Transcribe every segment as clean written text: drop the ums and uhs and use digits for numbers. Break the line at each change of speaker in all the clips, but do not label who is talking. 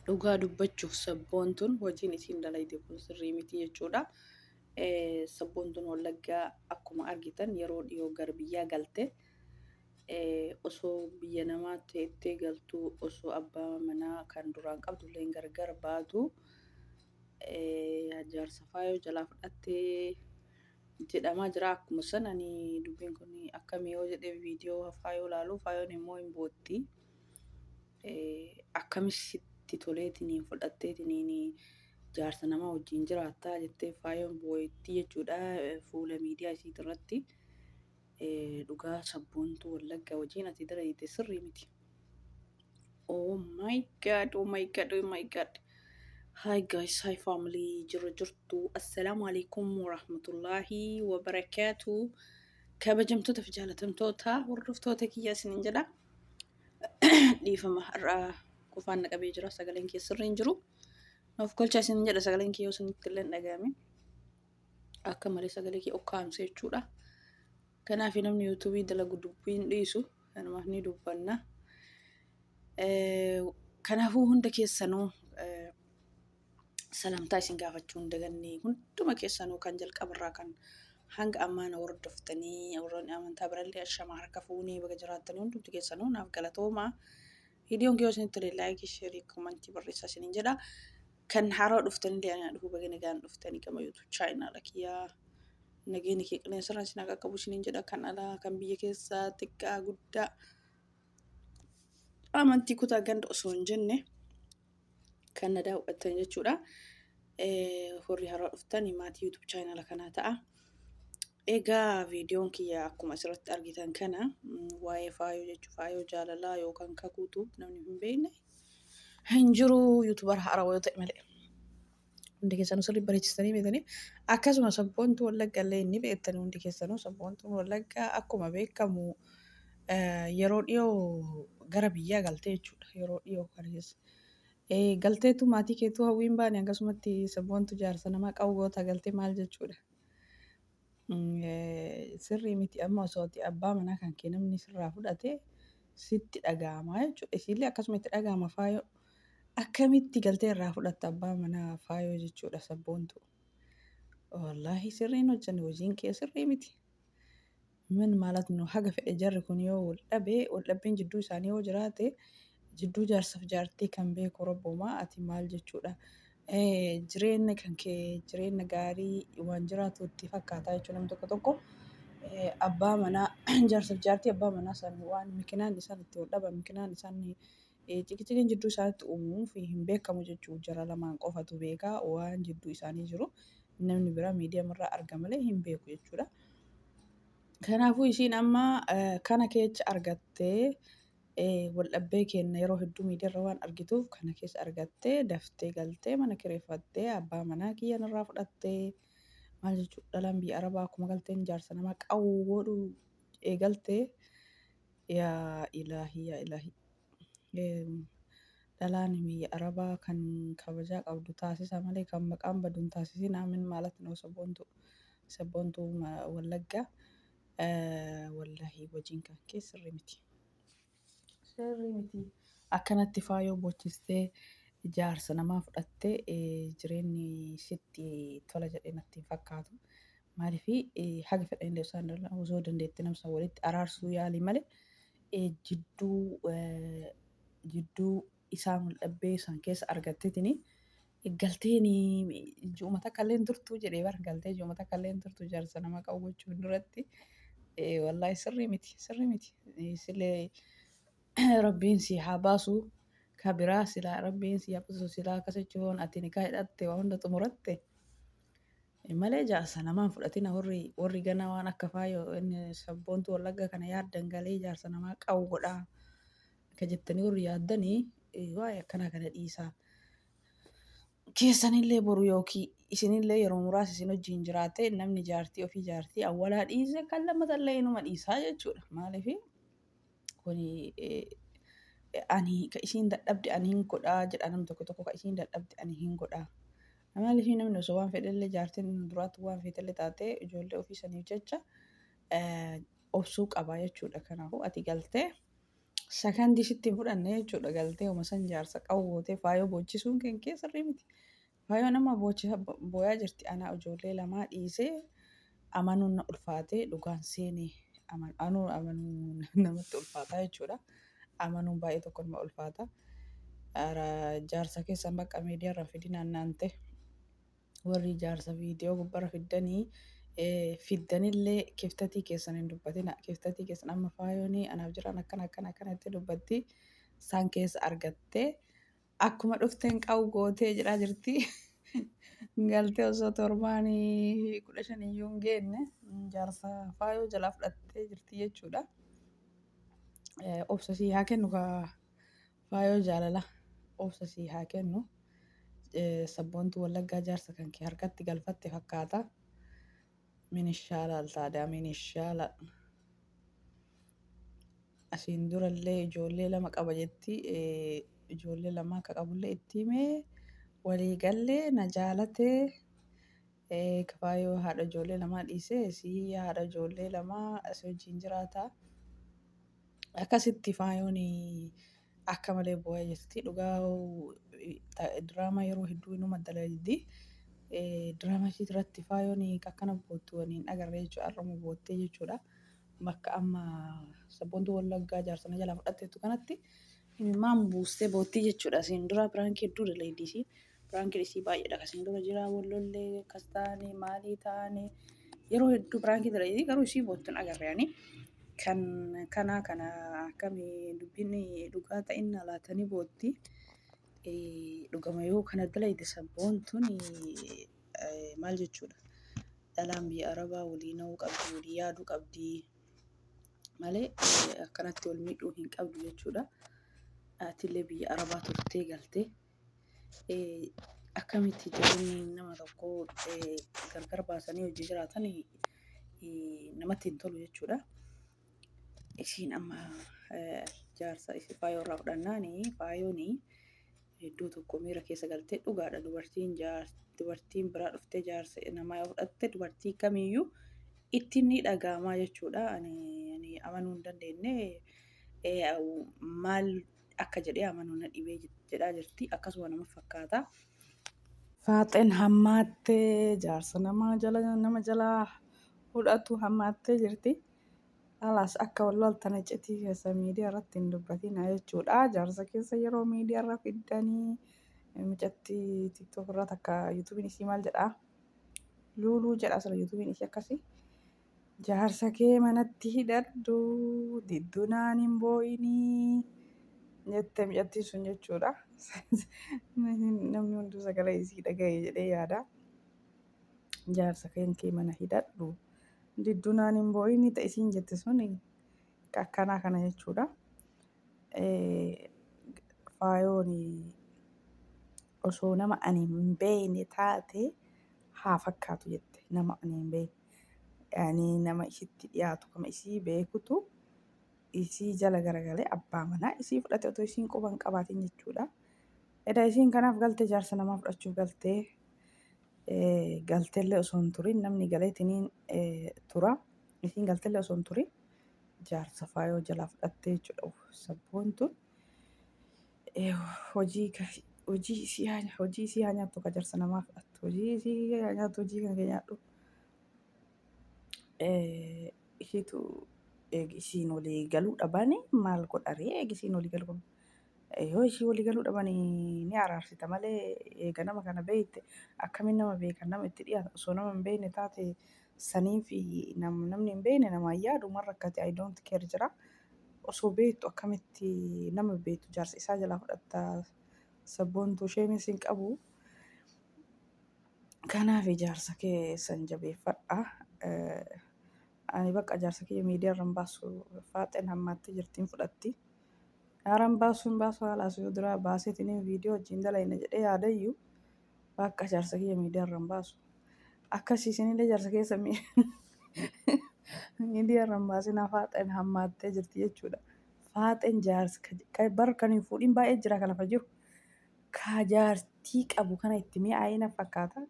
Dhugaa dubbachuuf sabboontuun hojiin isiin dalayde kun sirrii miti jechuudha. Sabboontuun Wallaggaa akkuma argitan yeroo dhiyoo gara biyyaa galte. Osoo biyya namaa teettee galtuu osoo abbaa manaa kan duraan qabdulleen gargar baatu jaarsa faayoo jalaa fudhattee jedhamaa jira. Akkuma san ani dubbiin kun akkamii yoo jedhee viidiyoo faayoo laalu faayoon immoo hin bootti. Akkami sitti toleetiniin fudhatteetiniin jaarsa namaa wajjin jiraattaa jettee faayoon boo'etti jechuudha fuula miidiyaa isiit irratti. Dhugaa sabboontuu Wallaggaa wajjin ati dalagde sirrii miti. Oh my God, oh my God, oh my God. Hi guys, hi family, jirra jirtu. Assalaamu alaikum warahmatullahi wabarakaatu. Kabajamtoota fi jaalatamtoota hordoftoota kiyya isiniin jedha. Dhiifama har'a qufaan na qabee jira sagaleen kee sirrii hin jiru. Of kolcha isin jedha sagaleen kee yoo isinitti illee hin dhaga'amin. Akka malee sagalee kee ukkaamse jechuudha. Kanaaf namni yuutuubii dalagu dubbii hin dhiisu. Kanumaaf ni dubbanna. Kanaafuu hunda keessanuu salamtaa isin gaafachuu hin daganne hunduma keessanuu kan jalqabarraa kan hanga ammaa na hordoftanii warroonni amantaa birallee ashamaa harka fuunee baga jiraattanii hundumti keessanuu naaf galatoomaa. Viidiyoon kiyoo isinitti tole laayikii, sheerii, komantii barreessaa isiniin jedha. Kan haaraa dhuftanillee ana dhufuu baga nagaan dhuftanii gama YouTube chaayinaala kiyyaa nageenya kee qilleensarraan isin haa qaqqabu isiniin jedha. Kan alaa kan biyya keessaa xiqqaa guddaa amantii kutaa ganda osoo hin jenne kan na daawwattan jechuudha. Warri haaraa dhuftan maatii YouTube chaayinaala kanaa ta'a. Egaa viidiyoon kiyya akkuma asirratti argitan kana waa'ee faayoo jechuu faayoo jaalalaa yookaan kakuutu namni hin beekne hin jiru yuutubar haarawaa yoo ta'e malee. Hundi keessanuu sirrii bareechistanii beektanii akkasuma sabboontuu wallagga illee ni beektanii hundi keessanuu sabboontuun wallaggaa akkuma beekamu yeroo dhiyoo gara biyyaa galtee jechuudha yeroo dhiyoo kana keessa. Galteetu maatii keetuu hawwiin baane akkasumatti sabboontu jaarsa namaa qabu goota galtee maal jechuudha. Sirrii miti amma osoo ati abbaa manaa kan kee namni sirraa fudhate sitti dhaga'ama jechuudha. Isiillee akkasuma itti dhaga'ama faayoo. Akkamitti galtee irraa fudhatta abbaa manaa faayoo jechuudha sabboontu. Wallaahi sirriin hojjanne hojiin kee sirrii miti. Min maalat nu haga fedhe jarri kun yoo wal dhabe wal dhabbiin jidduu isaanii yoo jiraate jidduu jaarsaf jaartii kan beeku rabbuma ati maal jechuudha. Jireenya kan kee jireenya gaarii waan jiraatu itti fakkaataa jechuudha namni tokko tokko abbaa manaa jaarsaf jaartii abbaa manaa san waan mikinaan isaan itti wal dhaban mikinaan isaan ciqiciqiin jidduu isaanitti uumuuf hin beekamu jechuu jara lamaan qofatu beeka waan jidduu isaanii jiru namni biraa miidiyaa irraa arga malee hin beeku jechuudha. Kanaafuu isiin amma kana keessa argattee waldhabbee keenna yeroo hedduu miidiyaarra waan argituuf kana keessa argattee daftee galtee mana kireeffattee abbaa manaa kiyya narraa fudhattee maal jechuudha dhalaan biyya arabaa akkuma galteen jaarsa namaa qawwu godhu eegaltee yaa ilaahii yaa ilaahii. Dhalaan biyya arabaa kan kabajaa qabdu taasisa malee kan maqaan badu hin taasisin amin maalat noo sabboontuu sabboontuu wallaggaa wallahi hojiin kan kee sirrii miti. Sirrii miti. Akkanatti faayoo bochistee jaarsa namaa fudhattee jireenyi sitti tola jedhee natti hin fakkaatu. Maaliif haga fedhan illee isaan osoo dandeetti namsa walitti araarsuu yaalii malee jidduu jidduu isaan wal dhabbee isaan keessa argatteetini galteen ji'uma takka illee hin turtu jedhee bara galtee ji'uma takka illee hin turtu jaarsa nama qabu gochuun duratti wallaahi sirrii miti sirrii miti silee rabbiin si haa baasu ka biraa silaa rabbiin si haa baasu silaa akkas jechuun ati nikaa hidhatte waa hunda xumuratte malee jaarsa namaa hin fudhatina warri warri ganaa waan akka faayoo inni sabboontuu wallagga kana yaaddan galee jaarsa namaa qabu godhaa akka jettanii warri yaaddanii waa'ee akkanaa kana dhiisaa. Keessanillee boru yookiin isinillee yeroo muraasa isin wajjin jiraate namni jaartii ofii jaartii awwalaa dhiise kan lammatallee inuma dhiisaa jechuudha. Maaliif kuni ani ka isiin dadhabde ani hin godhaa jedha namni tokko tokko ka isiin dadhabde ani hin godhaa. Maaliif namni osoo waan fedhellee jaartiin duraatti waan feetellee taate ijoollee ofii saniif jecha obsuu qaba jechuudha. Kanaafuu ati galtee Sakandii sitti hin fudhanne jechuudha galtee uma san jaarsa qabu gootee faayoo boochisuun kan kee sirrii miti. Faayoo nama boochisa booyaa jirti. Anaa ijoollee lamaa dhiisee amanuun na ulfaatee dhugaan seenee anuu amanuun namatti ulfaataa jechuudha. Amanuun baay'ee tokko nama ulfaata. Jaarsa keessan bakka miidiyaa irra fidinaan naante warri jaarsa viidiyoo gubbarra fiddanii fiddanillee kiftatii keessan hin dubbatina. Kiftatii keessan amma faayoonii anaaf jiran akkana akkana akkana itti dubbatti isaan keessa argattee akkuma dhufteen qabu gootee jedhaa jirti. Galtee osoo torbaanii 15 iyyuu hin geenne jaarsa faayoo jalaa fudhattee jirti jechuudha. Obsa sii haa kennu kaa faayoo jaalala obsa sii haa kennu. Sabboontuu Wallaggaa jaarsa kan kee harkatti galfatte fakkaata. Min ishaalaal taadaa min ishaalaal. Asiin durallee ijoollee lama qaba jetti. Ijoollee lama akka qabullee itti himee walii gallee na jaalatee faayoo haadha ijoollee lamaa dhiisee sii haadha ijoollee lamaa si wajjin jiraata. Akkasitti faayoon akka malee bu'aa jirti. Dhugaa diraamaa yeroo hedduu inuma dalagdi. Diraamaa ishii irratti faayoon akkana boottu waliin agarree jechuudha. Har'uma boottee jechuudha. Bakka amma Sabboontuu Wallaggaa jaarsa na jalaa fudhatteettu kanatti imimmaan buustee boottii jechuudha. Asiin dura piraankii hedduu dalagdi isiin. Piraankiin isii baay'eedha. Asiin dura jira wallollee akkas ta'anii maalii ta'anii yeroo hedduu piraankii dalagdi garuu isii boottu hin agarre ani. Kan kana kana akkamii dubbiin dhugaa ta'inna laatanii bootti. Dhugama yoo kana dalagde Sabboontuun maal jechuudha? Dhalaan biyya Arabaa walii na'uu qabdi, walii yaaduu qabdi malee akkanatti wal miidhuu hin qabdu jechuudha. Atillee biyya Arabaa turtee galtee akkamitti jireenyi nama tokkoo gargar baasanii hojii jiraatan namatti hin tolu jechuudha. Isiin amma jaarsa isii faayoo irraa fudhannaani faayooni iddoo tokko miira keessa galtee dhugaadha dubartiin dubartiin biraa dhuftee jaarsa namaa yoo fudhatte dubartii kamiyyuu ittiin ni dhaga'amaa jechuudha. Ani amanuu hin dandeenye maal akka jedhee amanuu na dhibee jedhaa jirti akkasuma nama fakkaata. Faaxeen hammaattee jaarsa nama jala nama jalaa fudhatu hammaattee jirti. Alaas akka wal loltan iccitii keessa miidiyaa irratti hin dubbatina jechuudha. Jaarsa keessa yeroo miidiyaa irra fiddanii mucattii TikTok irraa takka yuutuubiin isii maal jedhaa? Luuluu jedha sila yuutuubiin isii akkasii. Jaarsa kee manatti hidhadhu diddunaan hin boo'inii jette mucattiin sun jechuudha. Namni hunduu sagalee isii dhaga'e jedhee yaada. Jaarsa kee mana hidhadhu diddunaan hin boo'inii ta'e isiin jette sun akkanaa kana jechuudha. Faayoon osoo nama ani hin beekne taate haa fakkaatu jette nama ani hin beekne. Ani nama isitti dhiyaatu kama isii beekutu isii jala garagalee abbaa manaa isii fudhate otoo isiin quba hin qabaatin jechuudha. Eda isiin kanaaf galte jaarsa namaa fudhachuuf galtee galteellee osoo hin turin namni galeetiniin tura. Isiin galteellee osoo hin turin jaarsa faayoo jalaa fudhattee jechuudha. Sabboontuun hojii hojii isii haa nyaattu ka jaarsa namaa fudhattu. Hojii isii haa nyaattu hojii kan kee nyaadhu. Ishiitu isiin walii galuu dhabani maal godharee eegi isiin walii galuu yoo ishii walii galuu dhabani ni araarsita malee eega nama kana beekte akkamiin nama beekan nama itti dhiyaatu osoo nama hin beekne taate sanii fi namni hin beekne namaa yaadu man rakkate I don't care jira. Osoo beektu akkamitti nama beektu jaarsa isaa jalaa fudhatta Sabboontuu isheenis hin qabu. Kanaaf jaarsa keessan jabeeffadha. Ani bakka jaarsa kiyya miidiyaa irra hin baasu faaxeen hammaattee jirti hin fudhatti. Haaraan baasu hin baasu haalaas yoo duraa baaseetiin viidiyoo wajjin dalayna jedhee yaadayyuu bakka jaarsa kiyya miidiyaa irra hin baasu. Akkasii isinillee jaarsa keessa miidiyaa irra hin baasinaa faaxeen hammaattee jirti jechuudha. Faaxeen jaarsa bar kan hin fuudhin baay'ee jira kan lafa jiru. Ka jaartii qabu kana itti mi'aayee na fakkaata.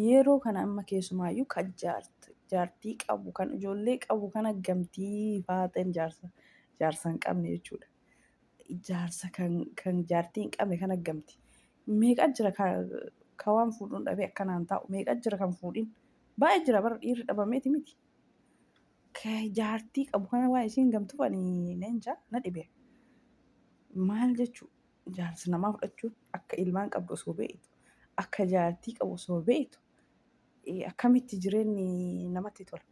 Yeroo kana amma keessumaayyuu ka jaartii qabu kan ijoollee qabu kana gamtii faaxeen jaarsa jaarsa hin qabne jechuudha. Jaarsa kan jaartii hin qabne kan aggamti. Meeqa jira ka waan fuudhuun dhabee akkanaan taa'u, meeqa jira kan fuudhin. Baay'ee jira bara, dhiirri dhabameeti miti. Ka jaartii qabu kana waa isiin gamtuuf ani leenca na dhibe. Maal jechuu, jaarsa namaa fudhachuun akka ilmaan qabdu osoo beektu, akka jaartii qabu osoo beektu, akkamitti jireenyi namatti tola?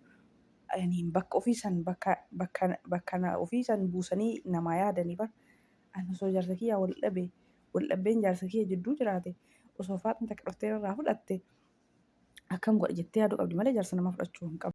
Ani bakka ofii san bakka ofii san buusanii namaa yaadanii bar. Ani osoo jaarsa kiyyaa wal dhabe, wal dhabbeen jaarsa kiyya jidduu jiraate, osoo faaxin takka dhuftee irraa fudhatte akkam godha jettee yaaduu qabdi malee jaarsa namaa fudhachuu hin qabdu.